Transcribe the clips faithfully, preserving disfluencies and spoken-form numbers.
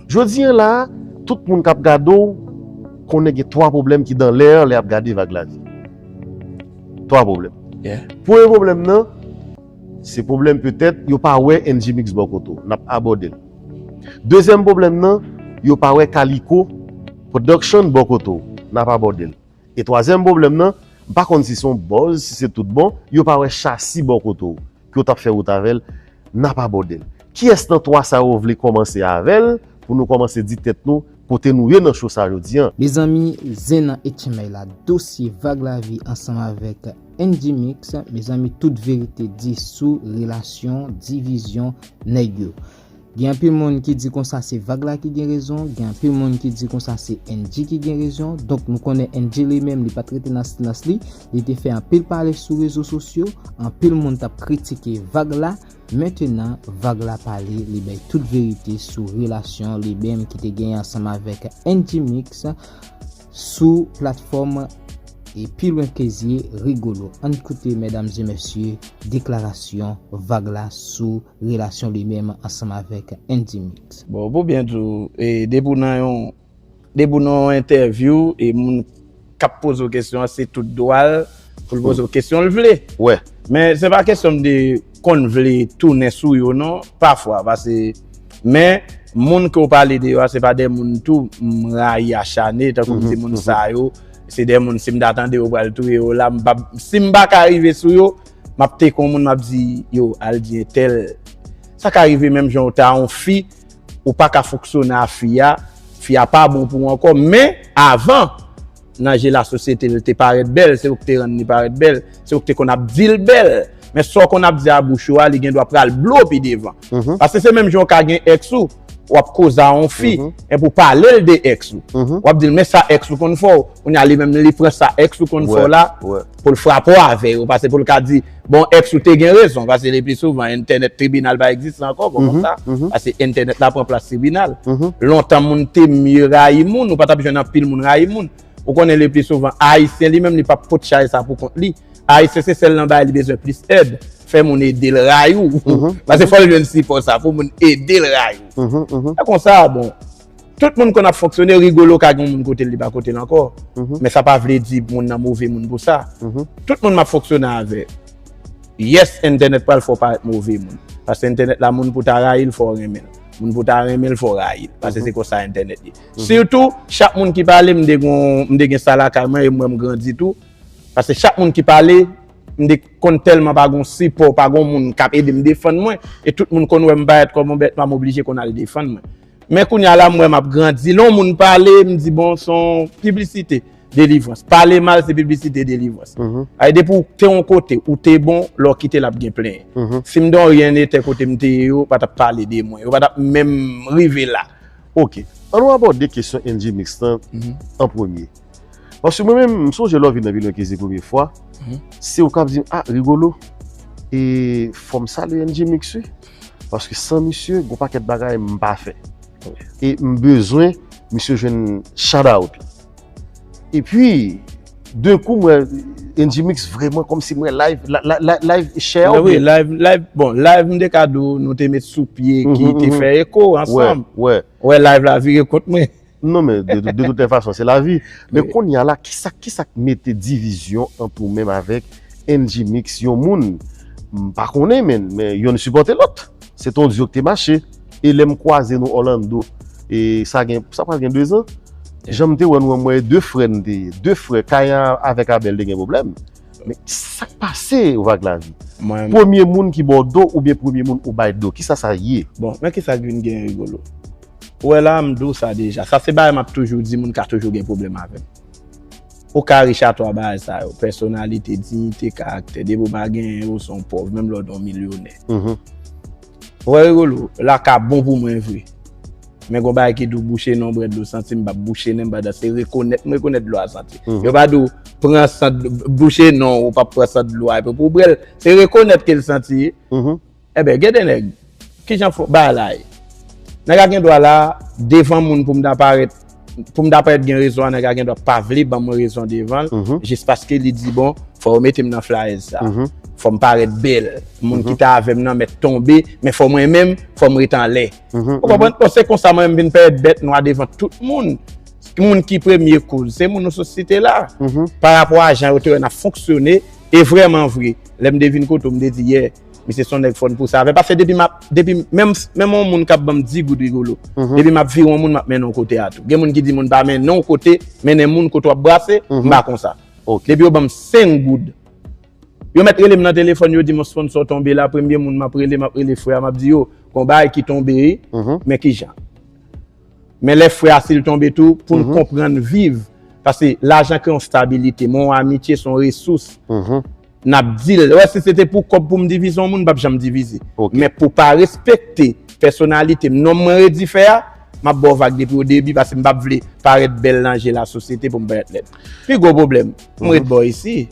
Jodi an la, tout moun k ap gade w konnen gen twa pwoblèm ki dan lè lè y ap gade Vag Lavi. Twa pwoblèm. Yeah. Premye pwoblèm nan, se pwoblèm petèt yo pa wè N G Mix bò kote w. N ap abòde l. Dezyèm pwoblèm nan, yo pa wè Kaliko Production bò kote w. N ap abòde l. E twazyèm pwoblèm nan, m pa konn si se yon buzz, si se tout bon, yo pa wè Chasi bò kote w, ke w t ap fè wout avè l, n ap abòde l. Kiyès nan twa sa yo vle kòmanse avè l pou nou kòmanse di tèt nou kote nou ye nan show sa jodi an? Mezanmi, zen nan H M I la, dosye Vag Lavi ansanm avèk N G Mix, mezanmi, tout verite di sou relasyon, divizyon nèg yo. Gen anpil moun ki di konsa se Vag la ki gen rezon, gen anpil moun ki di konsa se N G ki gen rezon. Donk nou konnen N G li menm li pa t rete nan silans li, li te fè anpil pale sou rezo sosyo, anpil moun t ap kritike Vag la. Mentenan, Vag la pale, li bay tout verite sou relasyon li menm ki te genyen ansanm avèk N G Mix sou platfòm e pi lwen ke zye Rigolo. Ann koute, medam e mesye, deklarasyon Vag la sou relasyon li menm ansanm avèk N G Mix. Bon, pou byen di w, e, depi w nan yon depi w nan yon entèvyou e moun k ap poze w kesyon an, se tout dwa l pou l poze w kesyon l vle. Wè. Men se pa kesyon m de konn vle tounen sou yo non, pafwa, pase men moun ke w pale de yo a, se pa de moun tou m rayi achane, tankou m di moun sa yo, se de moun si m ta tande yo pral touye yo la, m pa, si m pa ka rive sou yo, m ap teke yon moun, m ap di, yo, al di entèl. Sa ka rive menm jan w ta yon fi, ou pa ka fonksyone a fi a, fi a pa bon pou ou ankò, men avan, nan je lasosyete, l te parèt bèl, se ou k te rann li parèt bèl, se ou k te konn ap di l bèl. Men sa w konn ap di a bouch ou a, li gen dwa pral blow pi devan. Paske se menm jan w ka gen èks ou, w ap koze a yon fi, epi w pale l de èks ou. W ap di l, men sa èks ou konn fè w. Kounye a li menm li pran sa èks ou konn fè w la, pou l frape w avè yo. Paske pou l ka di, bon, èks ou te gen rezon. Paske le pli souvan, entènèt, tribinal pa egziste ankò, bon, konsa. Paske entènèt la pran plas tribinal. Lontan moun te mye rayi moun, ou pa t ap jwenn anpil moun rayi moun. Ou konnen le pli souvan, Ayisyen li menm li p ap pot chay sa pou kont li. Ayisyen se sèl nan bagay li bezwen plis èd. Fè moun ede l rayi w. Paske fò l jwenn sipò sa pou moun ede l rayi w. E konsa, bon, tout moun konn ap fonksyone, Rigolo ka gen moun kote l, li pa kote l ankò. Men sa pa vle di moun nan move moun pou sa. Tout moun m ap fonksyone avè. Yes, entènèt pral fè w parèt move moun. Paske entènèt la, moun pou ta rayi l, fò w renmen l. Moun pou ta renmen l, fò w rayi l. Paske se konsa entènèt ye. Sitou, chak moun ki pale, m te gon, m te gen sa lakay mwen, e m wè m grandi tou. Paske chak moun ki pale, m te konn tèlman pa gon sipò, pa gon moun k ap ede m defann mwen. E tout moun konn wè m parèt kòm yon bèt nwa, m oblije konn al defann mwen. Men kounye a la, m wè m ap grandi. Lè yon moun pale, m di, bon, se yon piblisite delivrans. Pale mal, se piblisite delivrans. Ay, depi w te yon kote, ou te bon, lè w kite l ap gen plenyen. Si m te yon ryen etè kote m te ye, yo pa t ap pale de mwen. Yo pa t ap menm rive la. Ok. An nou abòde kesyon N G Mix lan an premye. Paske mwen menm, m sonje lè w vin nan Vilwen Kezi premye fwa, se ou k ap di m, ah, Rigolo, e fò m salye N G Mix wi. Paske san misye, gon pakèt bagay m pa fè. E m bezwen misye jwenn shout out li. Epi, d'un coup, m wè N G Mix vrèman kòmsi m wè live, la- la- la- live share. Ah wi, live, live, bon, live m te ka di w, nou te met sou pye ki te fè eko ansanm. Wè. Wè, live la vire kont mwen. Non, men de, de, de toute façon, se lavi. Men kounye a la, kisa, kisa k mete divizyon ant ou menm avèk N G Mix, yon moun, m pa konnen, men, men yonn sipòte lòt. Se te yon dyo k te mache. E lè m kwaze nou Orlando, e sa gen, sa pral gen dezan, jan m te wè nou an, m wè de frè n te ye. De frè, Kayan avèk Abèl te gen pwoblèm. Men sa k pase, Vag Lavi? Premye moun ki ba w do oubyen premye moun ou bay do? Kisa sa ye? Bon, men kisa k vin gen Rigolo? Ou wè la, m di w sa deja. Sa se bagay m ap toujou di, moun ka toujou gen pwoblèm avè m. Ou ka rich atò a bagay sa yo, pèsonalite, diyite, karaktè. Depi w pa genyen yo, se yon pòv, menm lè w te yon milyonè. Ou wè Rigolo, la ka bon pou mwen vre. Men gon bagay ki di w bouche nen w bwè dlo santi, m p ap bouche nen m pandan se rekonèt m rekonèt dlo a santi. Yo pa di w pran sant, bouche nen w, ou p ap pran sant dlo a epi pou w bwè l. Se rekonèt ke l santi ye. Enben, gen de nèg, kijan fò bagay la ye? Nèg la gen dwa la, devan moun pou m ta parèt, pou m ta parèt gen rezon an, nèg la gen dwa pa vle ban mwen rezon devan l, jis paske li di, bon, Fò yo mete m nan flyers sa. Fò m parèt bèl. Moun ki te avè m nan mèt tonbe, men fò mwen menm, fò m ret anlè. Ou konprann? Bon, se konsa mwen menm vin parèt bèt nwa devan tout moun. Moun ki premye koz, se moun nan sosyete la. Pa rapò a jan yo te wè n ap fonksyone, e vrèman vre, lè m te vin kote w, m te di, yè, misye se yon nèg fò n pouse avè. Paske depi m ap, depi menm, menm yon moun k ap ban m di goud Rigolo, depi m ap vire yon moun, m ap mennen w kote a tou. Gen moun ki di moun pa mennen w kote, mennen moun kote w ap brase, m pa konsa. Depi yo ban m senk goud, yo mèt rele m nan telefòn, yo di m yon sponsò tonbe la, premye moun m ap rele, m ap rele frè a, m ap di yo, gon bagay ki tonbe wi, men kijan? Men lè frè a si l tonbe tou, pou n konprann viv, paske lajan kreye yon stabilite, men yon amitye se yon resous. N ap di l, wè, si se te pou kòb pou m divize yon moun, m p ap janm divize. Men pou pa respekte pèsonalite m, nonm mwen redi fè a, m ap ba w vag depi o debi, paske m p ap vle parèt bèl nan je lasosyete pou m parèt lèd. Pi gwo pwoblèm, m ret bò isi,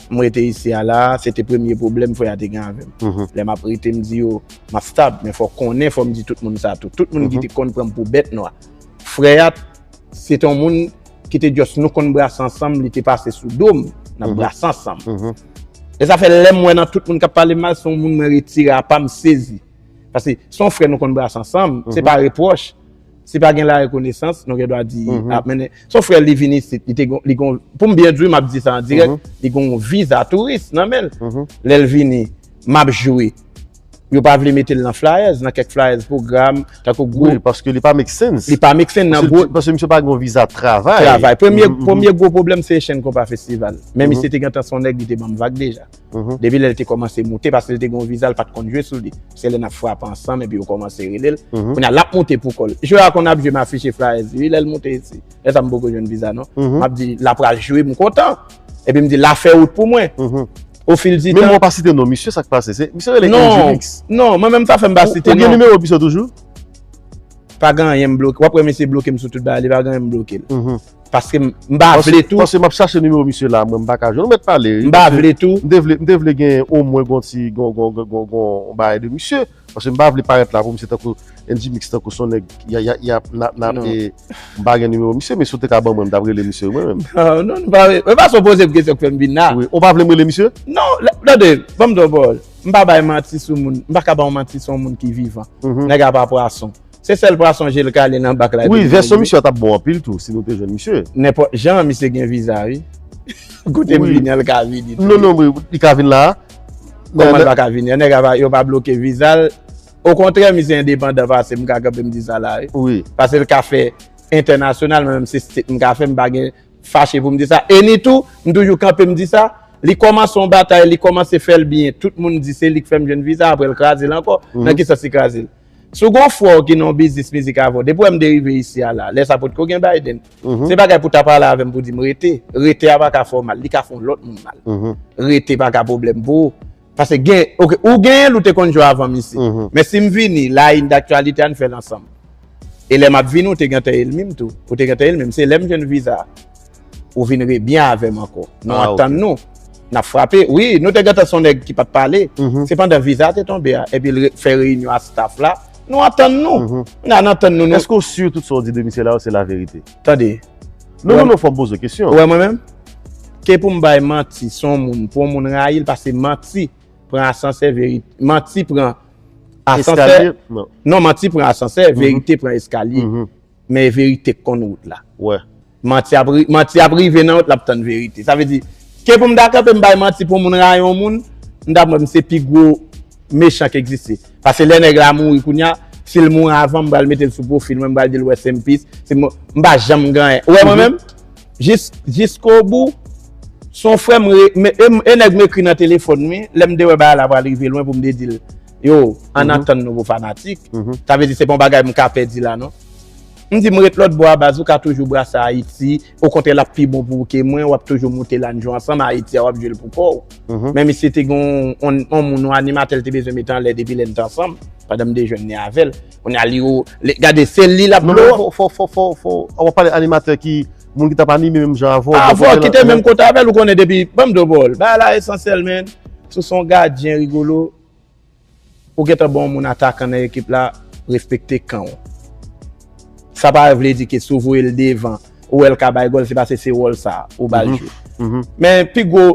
m rete isi a la, se te premye pwoblèm frè a te gen avè m. Lè m ap rete, m di yo, m ap stab, men fò w konnen, fò m di tout moun sa tou. Tout moun ki te konn pran m pou bèt nwa. Frè a, se te yon moun ki te just nou konn brase ansanm, li te pase sou do m, n ap brase ansanm. E sa fè lè m wè nan tout moun k ap pale m mal, se yon moun mwen retire apa, m sezi. Paske se yon frè nou konn brase ansanm, se pa repwòch. Si pa gen larekonesans, nou gen dwa di, ap mennen. Se yon frè li vin isit, li te gon, li gon, pou m byen di w, m ap di sa an dirèk, li gon yon viza touris nan men l. Lè l vini, m ap jwe. Yo pa vle mete l nan flyers, nan kèk flyers pwogram, tankou gwo. Wi, paske li pa make sense. Li pa make sense nan gwo. Paske misye pa gen yon viza travay. Travay. Premye, premye gwo pwoblèm se Echann Konpa Festival. Men misye te gentan se yon nèg, li te ban m vag deja. Depi lè l te kòmanse moute, paske l te gen yon viza, l pa t konn jwe sou li. Se lè n ap frape ansanm, epi yo kòmanse rele l. Kounye a, l ap moute pou kò l. Jwe a konn ap jwe, m afiche flyers li, wi, lè l moute isi. Lè sa m poko jwenn viza, non. M ap di, l ap pral jwe, m kontan. Epi m di, l a fè wout pou mwen. Ofil di tan. Men mwen pa site non misye, sa k pase? Se, misye rele N J Mix. Non, mwen menm sa fè m pa site non. Ou gen nimewo misye toujou? Pa gen anyen m bloke. W ap wè misye bloke m sou tout bagay, li pa gen anyen m bloke l. Paske m, m pa vle tou. Paske m ap chache nimewo misye la, mwen m pa ka jwenn. Ou mèt pale, wi. M pa vle tou. M te vle, m te vle gen omwen gon ti, gon, gon, gon, gon, gon bagay de misye. Paske m pa vle parèt la pou misye tankou N J Mix, tankou se yon nèg, y a, y a, y a, n a, n a, e, m pa gen nimewo misye, men si w te ka ban mwen, m t ap rele misye mwen menm. Non, non, nou pa, e pa sa w poze m kesyon k fè m vin la. Wi, ou pa vle m rele misye? Non, tande, ban m di w yon pawòl. M pa bay manti sou moun, m pa ka ba w manti sou yon moun ki vivan. Nèg a pa pwason. Se sèl pwason je l kale nan bak la. Wi, vèsyon misye a t ap bon anpil tou, si nou te jwenn misye. Nenpòt jan, misye gen viza, wi. Kote m vini an, l ka vini tou. Non, non, wi, li ka vin la. Kòman l pa ka vini an? Nèg a pa, yo pa bloke viza l. Okontrè, misye endepandan pase m, m ka kanpe m di sa la, wi. Wi. Paske l ka fè entènasyonal, mwen menm se state m ka fè, m pa gen fache pou m di sa. E ni tou, m toujou kanpe m di sa, li kòmanse yon batay, li kòmanse fè l byen, tout moun di se li k fè m jwenn viza, apre l kraze l ankò. Nan ki sans li kraze l? Si w gen yon frè w ki nan yon biznis mizik avè w, depi w wè m te rive isi a la, lè sa potko gen Biden. Se bagay pou w ta pale avè m pou di m rete. Rete a pa ka fè w mal, li ka fè yon lòt moun mal. Rete pa ka pwoblèm pou ou. Paske gen, oke, ou genyen l, ou te konn jwe avan m isi. Men si m vini, la une d'actualité, ann fè l ansanm. E lè m ap vini, ou te gentan elmi m tou. Ou te gentan elmi m. Se lè m jwenn viza, ou vin rebyen avè m ankò. Nou antann nou. N ap frape. Wi, nou te gentan se yon nèg ki pa t pale. Se pandan viza a te tonbe a. Epi l re-, fè reyinyon a staff la. Nou antann nou. Kounye a n antann nou, nou. Èske w si tout sa w di de misye la yo se laverite? Tande. Non, non, non, fò m poze w kesyon. Ou wè mwen menm? Ke pou m bay manti sou yon moun, pou yon moun rayi l, paske manti pran asansè, veri-, manti pran asansè. Eskalye? Non. Non, manti pran asansè, verite pran eskalye. Men verite k konn wout la. Wè. Manti ap ri-, manti ap rive nan wout, l ap tann verite. Sa vle di, ke pou m ta kanpe, m bay manti pou moun rayi yon moun, m ta pran m se pi gwo mechan k egziste. Paske lè nèg la mouri kounye a, si l mouri avan, m pral mete l sou pwofil mwen, m pral di l rest in peace. Se m, m pa janm gen anyen. Ou wè mwen menm? Jis, jiskobou, se yon frè m re-, me-, e, e nèg m ekri nan telefòn, wi, lè m te wè bagay la pral rive lwen pou m te di l, yo, ann antann nou pou fanatik. Sa vle di se pa yon bagay m ka pè di la, non. M di m ret lòt bò a baz, ou ka toujou brase Ayiti, okontrè l ap pi bon pou ou ke mwen, w ap toujou moute la n jwe ansanm, Ayiti a w ap jwe l pou kò w. Men misye te gen yon, yon, yon moun, yon animatè l te bezwen mete anlè depi lè n te ansanm, pandan m te jwenn li avè l. Kounye a li, gade, se li l ap blow up. Non, non, fò, fò, fò, fò, fò, w ap pale animatè ki, moun ki t ap anime menm jan avè w. Avè w, ki te menm kote avè l, ou konnen depi, ban m di w bòl. Bagay la esansyèl, man. Si w se yon gadyen Rigolo, ou gentan ba yon moun atakan nan ekip la, respekte kan w. Sa pa vle di ke si w voye l devan, ou wè l ka bay gòl, se paske se wòl sa ou ba l jwe. Men pi gwo,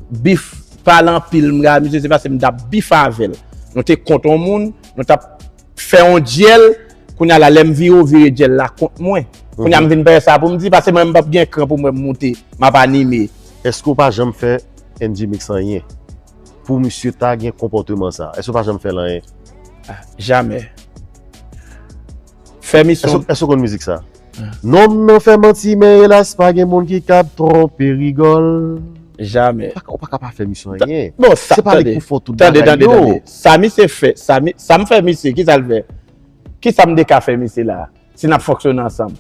bif, pale anpil, m gade misye, se paske m t ap bif avè l. Nou te kont yon moun, nou t ap fè yon dyèl, kounye a la, lè m vire, w vire dyèl la kont mwen. Kounye a m vin pè sa pou m di, paske mwen, m p ap gen kran pou mwen moute, m ap anime. Èske w pa janm fè N G Mix anyen pou misye ta gen konpòteman sa? Èske w pa janm fè l anyen? Jamè. Fè misyon. Èske w konn mizik sa? Nonm nan fè manti, men elas, pa gen moun ki kab twonpe rigòl. Jamè. Ou pa ka pa fè misyon anyen. Bon, sa, se pa li pou fè tout bagay yo. Tande, tande. Sa misye fè, sa, mi, sa m fè misye, ki sa l fè? Ki sa m te ka fè misye la? Si n ap fonksyone ansanm.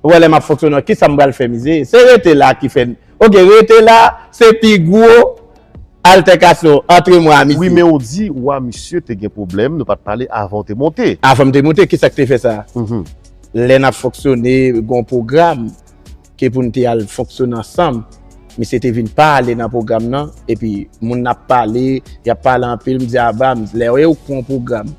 Ou wè lè m ap fonksyone, ki sa m pral fè misye? Se rete la ki fè. Oke, rete la, se pi gwo altèkasyon antre mwen a misye. Wi, men ou di, ou a misye te gen pwoblèm, nou pa t pale avan w te monte. Avan m te monte, ki sa k te fè sa? Lè n ap fonksyone, gen yon pwogram, ke pou n te al fonksyone ansanm. Misye te vin pale nan pwogram nan, epi moun ap pale, y ap pale anpil, m di, "Aba, m, lè w pran yon pwogram,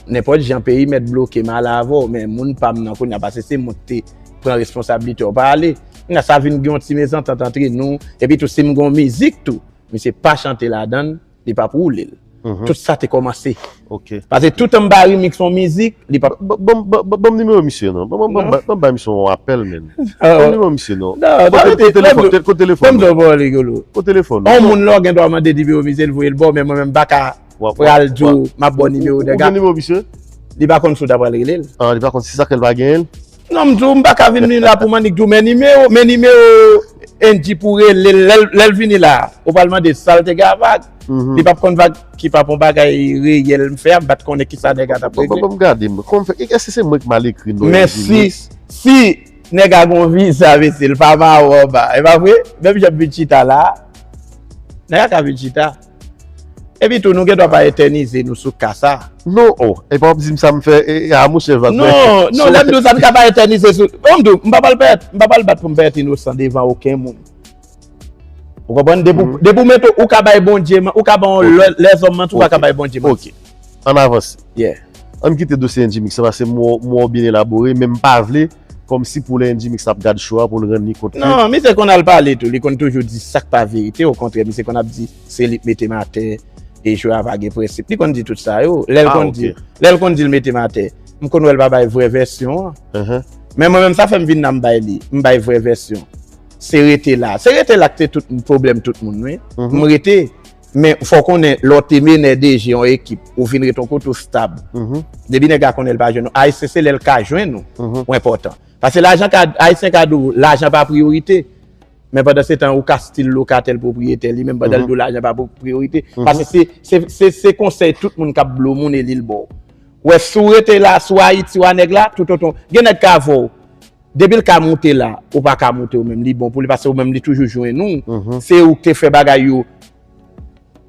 nenpòt jan peyi mèt bloke m ale avè w, men moun pa m nan kounye a, paske se mwen ki te pran responsablite w pa ale." Kounye a sa vin gen yon ti mezantant antre nou, epi tou si m gen yon mizik tou, misye pa chante ladan l, li p ap woule l. Tout sa te kòmanse. Paske toutan m pa remix yon mizik, li p ap. Ban m nimewo misye non. Ban m bay misye yon apèl, menn. Ban m nimewo misye non. Kote telefòn? Kote telefòn? Kote telefòn? Yon moun lè w gen dwa mande nimewo misye, l voye l ba w, men mwen menm m pa ka pral di w m ap ba w nimewo nèg la. Ou gen nimewo misye? Li pa konn si w ta pral rele l. Ah, li pa konn, se sa k fè l pa genyen l? Non, m di w, m pa ka vin la pou m annik di w men nimewo, men nimewo Angie pou rele l, lè l vini la, ou pral mande sa l te gen a Vag. Li p ap konn Vag ki p ap yon bagay reyèl m fè a, m pa t konnen kisa nèg la t ap regle. Ban m gade, kòman fè, èske se mwen ki mal ekri non Angie Mix? Men si, si nèg la gen yon viza, mesye, l pa mawon anba, e pa vre? Menm jan m vin chita la, nèg la ka vin chita. Epi tou, nou gen dwa pa etènize nou sou ka sa. Non, oh, epa w ap di m sa m fè, e, a monchè Vag. Non, non, lè m di w sa, n ka pa etènize sou, bon, m di w, m pa pral pèt, m pa pral bat pou m pèt inosan devan okenn moun. Ou konprann? Depi w mete, ou ka bay Bondye, ou ka bay yon lèzòm manti, ou pa ka bay Bondye manti. Ok, ann avanse. Yeah. Ann kite dosye Angie Mix sa, paske m wè w byen elabore, men m pa vle kòmsi pou lè Angie Mix ap gad show a pou l rann li kont ke. Non, misye konn al pale tou, li konn toujou di sa k pa verite, okontrè, misye konn ap di se li k mete m atè, e show a pa gen prensip. Li konn di tout sa yo. Lè l konn di, lè l konn di l mete m atè, m konn wè l pa bay vrè vèsyon an. Men mwen menm sa fè m vin la m bay li, m bay vrè vèsyon. Se rete la. Se rete la k te tout pwoblèm tout moun, wi. M rete. Men fò w konnen lè w te menè D J yon ekip, ou vin ret yon kote w stab. Depi nèg la konnen l pa jwenn ou, Ayisyen se lè l ka jwenn ou, ou enpòtan. Paske lajan ka, Ayisyen ka di w lajan pa priyorite. Men pandan se tan ou ka still lokatè l pwopriyetè li menm pandan l di w lajan pa priyorite. Paske se, se, se, se konsèy tout moun k ap blow moun e li l ba w. Ou wè si w rete la, si w Ayiti w a nèg la, toutotan, gen nèg ka avè w. Depi l ka moute la, ou pa ka moute ou menm, li bon pou li, paske ou menm li toujou jwenn ou. Se ou k te fè bagay yo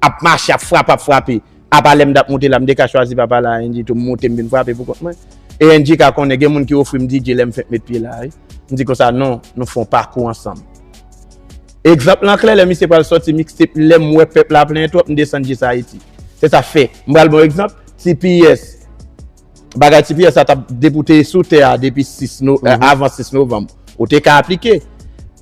ap mache, ap frape, ap frape. Apa lè m t ap moute la, m te ka chwazi papa la, Angie tou, m moute, m vin frape pou kont mwen. E Angie ka konnen, gen moun ki ofri m D J lè m fenk met pye la, wi. M di konsa, non, nou fè yon pakou ansanm. Egzanp lan klè, lè misye pral sòti mixtape, lè m wè pèp la plenyen twòp, m desann jis Ayiti. Se sa fè. M pral ba w egzanp, T P S. Bagay T P S la t ap depoute sou tè a depi sis no, avan sis novanm. Ou te ka aplike.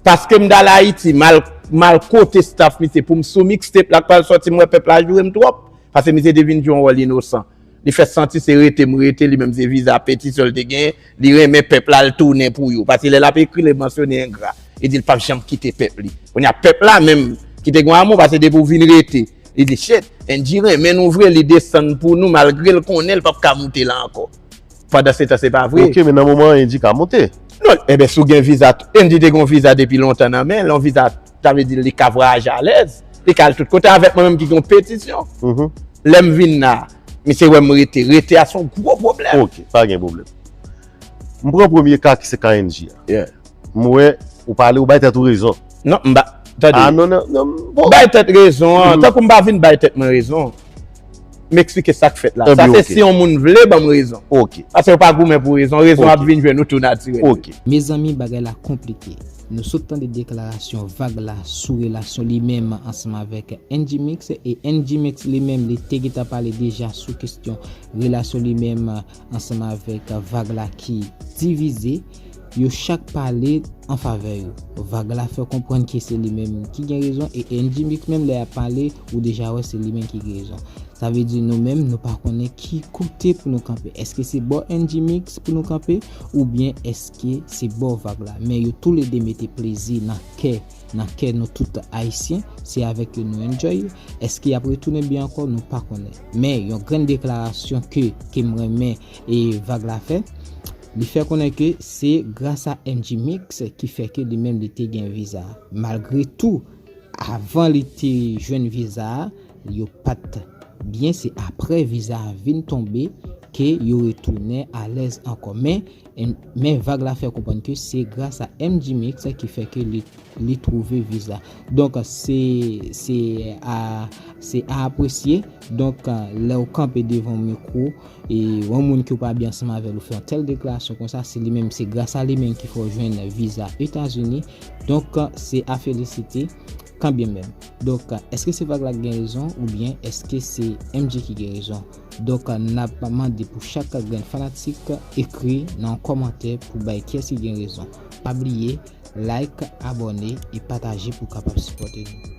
Paske m t al Ayiti, m al, m al kote staff misye pou m sou mixtape la k pral sòti, m wè pèp la joure m twòp. Paske misye te vin jwe yon wòl inosan. Li fè santi se rete m rete, li menm se viza petisyon l te genyen, li renmen pèp la, l tounen pou yo. Paske lè l ap ekri, li mansyone engra. Li di l p ap janm kite pèp li. Kounye a pèp la menm, ki te gen amou, paske depi w vin rete, li di, shit, Angie renmen nou vre, li desann pou nou, malgre l konnen l p ap ka moute la ankò. Pandan se tan, se pa vre. Ok, men nan moman an, Angie ka moute. Non, enben, si w gen viza, Angie te gen yon viza depi lontan nan men l, yon viza, sa vle di li ka vwayaje alèz, li ka al tout kote avèk mwen menm ki gen yon petisyon. Lè m vin la, misye wè m rete, rete a se yon gwo pwoblèm. Ok, pa gen pwoblèm. M pran premye ka ki se ka Angie a. Yeah. M wè ou pale, ou bay tèt ou rezon. Non, m ba, tande. Ah, non, non, non. Bon. Bay tèt rezon an. Tankou m pa vin bay tèt mwen rezon. M eksplike sa k fèt la. Sa se si yon moun vle ban m rezon. Ok. Paske yo pa goumen pou rezon. Rezon ap vin jwenn ou tou natirèl. Ok. Mezanmi, bagay la konplike. Nou sot tande deklarasyon Vag la sou relasyon li menm ansanm avèk N G Mix, e N G Mix li menm li te gentan pale deja sou kesyon relasyon li menm ansanm avèk Vag la ki divize. Yo chak pale an favè yo. Vag la fè konprann ke se li menm ki gen rezon, e N G Mix menm lè y ap pale, ou deja wè se li menm ki gen rezon. Sa vle di nou menm, nou pa konnen ki kote pou nou kanpe. Èske se bò N G Mix pou nou kanpe, oubyen èske se bò Vag la? Men yo toulede mete plezi nan kè, nan kè nou tout Ayisyen. Se avèk yo nou enjoy. Èske y ap retounen byen ankò? Nou pa konnen. Men yon grenn deklarasyon ke, ke m renmen e Vag la fè, li fè konnen ke se gras a N G Mix ki fè ke li menm li te gen viza. Malgre tou, avan li te jwenn viza a, yo pa t byen, se aprè viza a vin tonbe ke yo retounen alèz ankò. Men, men Vag la fè konprann ke se gras a N G Mix ki fè ke li, li twouve viza. Donk, se, se a, se a apresye. Donk, lè w kanpe devan yon mikwo, e yon moun ke w pa byen ansanm avè l, ou fè yon tèl deklarasyon konsa, se li menm, se gras a li menm ki fè w jwenn viza Etazini. Donk, se a felisite kanbyenmenm. Donk, èske se Vag la ki gen rezon oubyen èske se M G ki gen rezon? Donk, n ap mande pou chak grenn fanatik ekri nan yon kòmantè pou bay kiyès ki gen rezon. Pa bliye, like, abòne e pataje pou w kapab sipòte nou.